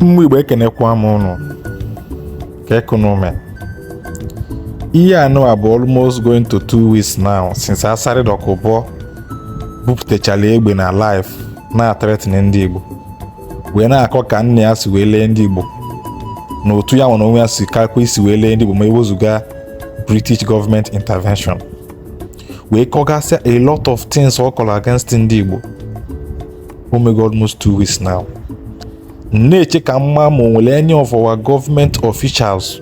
Ụmụ Igbo, ekenekwa m ụnụ ka ekunume. Ihe anụ a bụ almost going to 2 weeks now since Asari Dokubo bupụtachala egbe na live na-threaten ndị Igbo, wee na-akọ ka nna ya si wee lee ndị Igbo na otu ya nwere onwe ya si kakwa isi wee lee ndị Igbo ma ewezụga British government intervention, wee kọgasịa a lot of things ọ kọrọ against ndị Igbo. O mego almost 2 weeks now. Na-eche ka mma ma o nwere any of our government officials,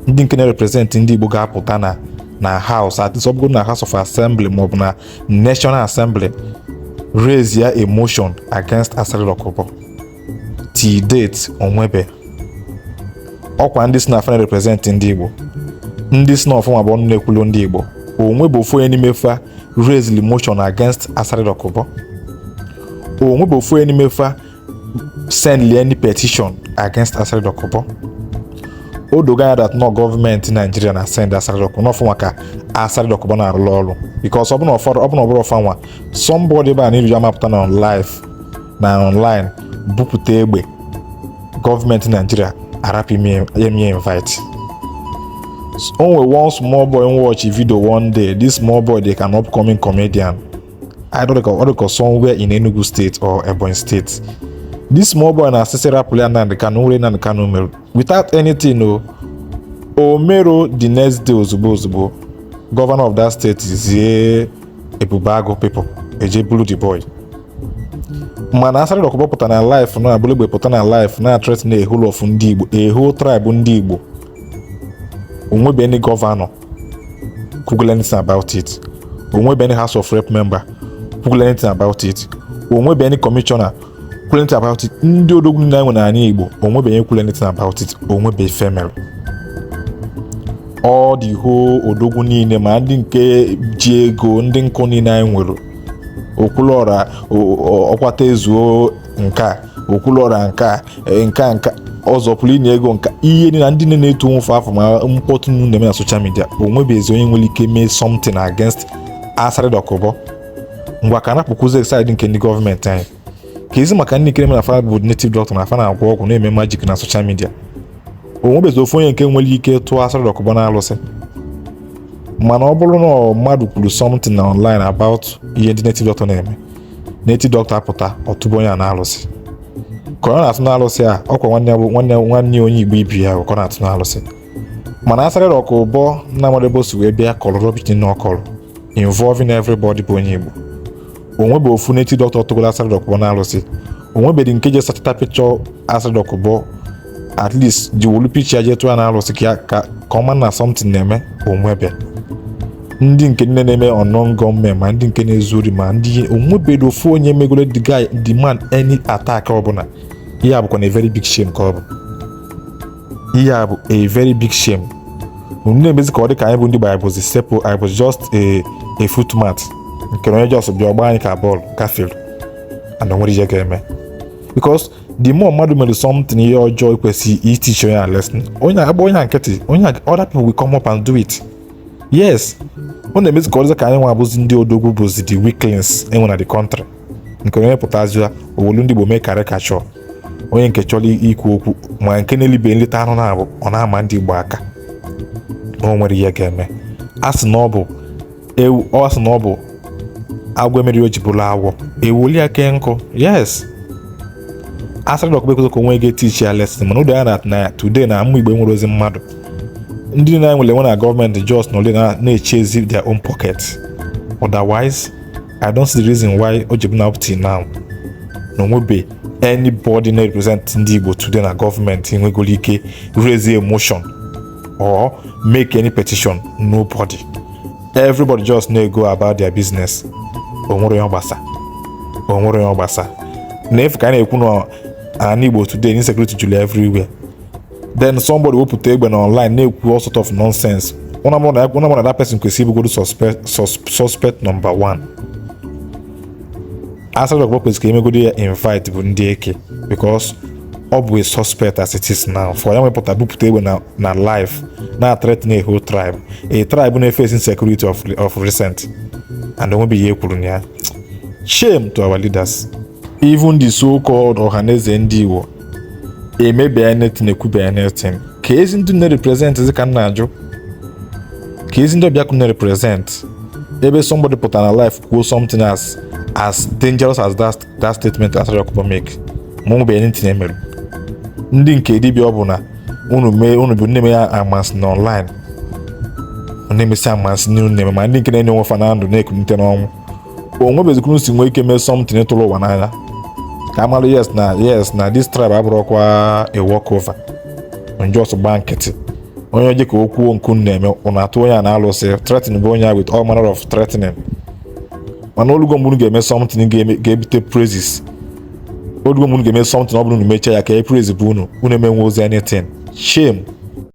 ndị nke na-represent ndị Igbo, ga-apụta na house, at least ọ bụrụ na House of Assembly maọbụ na National Assembly, raise ya a motion against Asari Dokubo. Till date, onwebe ọkwa ndị si na fa represent ndị Igbo, ndị si na ọfụma bụ ọnụ na-ekwulu ndị Igbo, onwebe ofu onye n'ime fa raise the motion against Asari Dokubo. Onwebe ofu onye n'ime fa send any petition against Asari Dokubo. O dogo anya that no gọọmenti Naijiria na send Asari Dokubo n'ọfụ maka Asari Dokubo na-arụrụ ọrụ, because ọ bụ na ụfọdụ, ọ bụ na ọ bụrụ ọfa nwa somebody ebe a na amapụta na on live na online bupụta egbe, gọọmenti Naijiria arapụ ime invite. O nwere one small boy watch video one day. This small boy dey an upcoming comedian. I don't know, ọ dịka somewhere in Enugu State or Ebonyi State. This small boy na-asịsị rapụrụ ya Nnamdi Kanu nwere Nnamdi Kanu mere without anything o o mero. The next day, ozugbo ozugbo, governor of that state zie Ebubeagụ people eje bulu the boy. Mana Asari Dokubo pụta na live na abụrụ egbe, pụta na live na threaten a whole of ndị Igbo, a whole tribe ndị Igbo. Onwebe any governor kwugolo anything about it? Onwebe any House of Rep member kwugolo anything about it? Onwebe any commissioner kwuru anything about it? Ndị odogwu niile anyị nwere n'ala Igbo, onwebeghị kwuru anything about it. Onwebe ife mere. All the whole odogwu niile, ma ndị nke ji ego, ndị nkụ niile anyị nwere, Okwuluọra, ọkwata ezuo nke a, Okwuluọra nke a, nke a, nke a, ọzọ pụrụ inye ego nka ihe niile, ndị na-eto nwofe afọ, ma mkpọtụ nnu na-eme na social media, onwebezi onye nwere ike mee something against Asari Dokubo. Ngwa, ka napụkwuzi side nke ndị gọọmenti anyị, ka ezi maka ndị nke na fa bụ native doctor, na fa na-agwọ ọgwụ, na-eme magic na social media. Onwebezi ofu onye nke nwere ike tụọ Asari Dokubo na alụsị? Mana ọ bụrụ na mmadụ kwuru something na online about ihe ndị native doctor na-eme, native doctor apụta ọtụbụ onye a na-alụsị. Ka ọ na-atụ n'alụsị a, ọkwa nwanne ya bụ nwanne nwanne onye Igbo ibi ya ka ọ na-atụ n'alụsị. Mana Asari Dokubo nna ebe o si wee bịa kọrọ rubbish niile ọ kọrọ involving everybody bụ onye Igbo, onwebe ofu native doctor tụgoro Asari Dokubo n'alụsị? Onwebedi nke je sachata picture Asari Dokubo, at least ji wolu picture ya jee tụọ ya n'alụsị ka ọ ma na something na-eme? Onwebe ndị nke nne na-eme unknown gunmen, ma ndị nke na-ezu ori, ma ndị onwebedi ofu onye megoro the guy demand any attack ọbụla? Ihe a bụkwa na a very big shame ka ọ bụ. Ihe a bụ a very big shame. Unu na-emezi ka ọ dị ka anyị bụ ndị Igbo, anyị bụzi sepụ, anyị bụ just a footmat nke na onye just bịa ọgba anyị ka bọọlụ gafere and onwere ihe ga-eme, because the more mmadụ mere something, ihe ọjọọ, kwesịrị iteach onye a lesson. Onye agba onye a nkịtị, onye a, other people will come up and do it. Yes, ọ na-emezi ka ọ dịzị ka anyị nwa abụzi ndị odogwu bụzi the weaklings enwe na the country, nke onye pụtazi owolu ndị Igbo mee caricature. Onye nke chọrọ ikwu okwu, ma nke na-elibe nleta anụ na-abụ ọ na-ama ndị Igbo aka na o nwere ihe ga-eme. A sị na ọ bụ ewu, ọ sị na ọ bụ agwọ emere o ji bụrụ agwọ, ewuli ya kee nkụ. Yes, Asari Dokubo ekwesịghị ka onwe ga-eteach ya lesson, mana ụdọ ya na today na ụmụ Igbo nwere ozi mmadụ, ndị na-enwere enwe na gọọmenti just nọle na-echezi their own pocket. Otherwise, I don't see the reason why o ji bụ na up till now na onwebe anybody na-represent ndị Igbo today na gọọmenti nwegoro ike raise a motion or make any petition. Nobody. Everybody just na-go about their business. Onwere onye ọgbasa, onwere onye ọgbasa na efu ka a na-ekwu na ala Igbo today insecurity juru everywhere. Then somebody wepụta egbe na online na-ekwu all sort of nonsense. Ụna mụ na that person kwesịrị ịbụgodo suspect number one. Asari Dokubo kwesịrị ka emegodo ya invite bụ ndị eke, because ọ bụ a suspect as it is now, for ya wepụta bupụta egbe na live na threaten a whole tribe, a tribe na-face insecurity of recent, and onwebeghị ihe kwuru na ya. Shame to our leaders, even the so-called Ọhaneze ndị Igbo. Emebe anything, ekwube anything. Ka ezi ndị na-represent ka m na-ajụ, ka ezi ndị ọbịa na-represent, ebe somebody pụtara na life kwuo something as dangerous as that statement Asari Dokubo make, ma ọ nwebe anything emere ndị nke dibịa. Ọ bụ na unu mee, unu bụ na-eme ya amasị na online, na-emesi amasị n'ihu na-eme, ma ndị nke na-enye onwe fa na ndụ na-ekunite n'ọnwụ, o nwebezikwuru si nwee ike mee something tụrụ ụwa n'anya ka amalụ yes na this tribe abụrụkwa a walkover. Njọs gbaa nkịtị, onye oje ka o kwuo nkụ na-eme, ụnụ atụ onye a na-alụsị, threatening bụ onye a with all manner of threatening. Mana olugo mgbe unu ga-eme something ga-ebute praises, olugo mgbe unu ga-eme something, ọ bụrụ unu mechaa ya ka e praise bụ unu, unu emenwe ozi anything. Shame.